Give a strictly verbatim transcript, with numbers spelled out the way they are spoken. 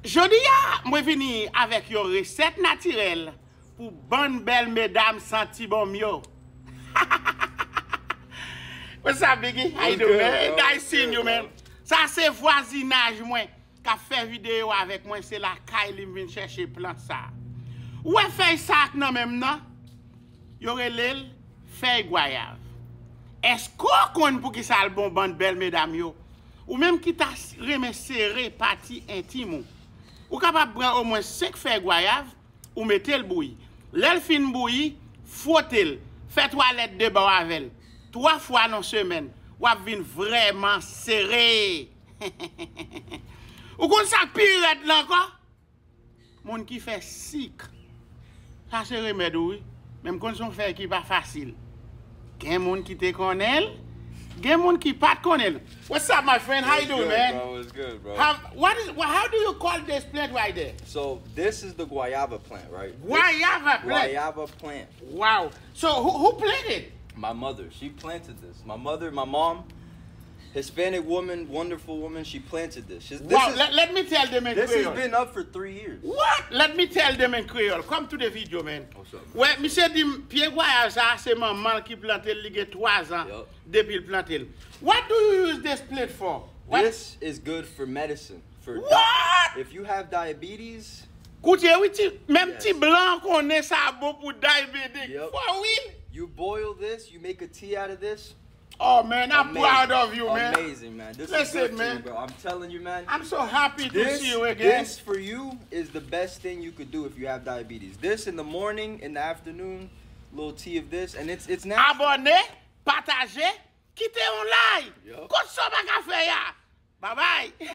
Jodi a, mwen vini avèk yon resèt natirèl pou bann bèl medam santi bon yo. What's up, Biggie? How you doing, man? Nice seeing you, man. Sa se vwazinaj mwen k ap fè videyo avèk mwen, se lakay li m vin chèche plant sa. Ou wè fèy sa ak nan men m nan? Yo rele l fèy gwayav. Èske w konn poukisa l bon bann bèl medam yo? Ou menm ki ta renmen sere pati entim ou, ou kapab pran omwen senk fèy gwayav, ou mete l bouyi. Lè l fin bouyi, fwote l, fè twalèt de bò avè l. Twa fwa nan semèn, w ap vin vrèman sere. Ou konn sa k pi rèd la ankò? Moun ki fè sik. Sa se remèd ou, wi. Men m konn se yon fèy ki pa fasil. Gen moun ki te konnen l, gen moun ki pa t konnen l. What's up, my friend? How you doing, man? What's good, bro? How, what is, wha- how do you call this plant right there? So this is the guayaba plant, right? Guayaba plant. Guayaba plant. Wow. So who, who planted? My mother, she planted this. My mother, my mom, Hispanic woman, wonderful woman, she planted this. This, this Wow, is, let, let me tell them in this has Creole. Been up for three years. What? Let me tell them in Creole. Come to the video, man. What's up? Wè, misye di m, pye gwayav sa, se manman l ki plante l, li gen twa zan Yup. Depi l plante l. What do you use this plant for? What? This is good for medicine. For What? If you have diabetes, Koute, wi, ti, menm Yes. ti blan konnen sa bon pou diabetic. Yup. For real? You boil this, you make a tea out of this. Oh, man, I'm Amazing. Proud of you, man. Amazing, man. This Listen, is good to man. You, bro. I'm telling you, man. I'm so happy to This, see you again. This for you is the best thing you could do if you have diabetes. This in the morning, in the afternoon, little tea of this, and it's it's natural. Abòne, pataje, kite yon like. Yup. Kot sa w pa ka fè a? Bye bye.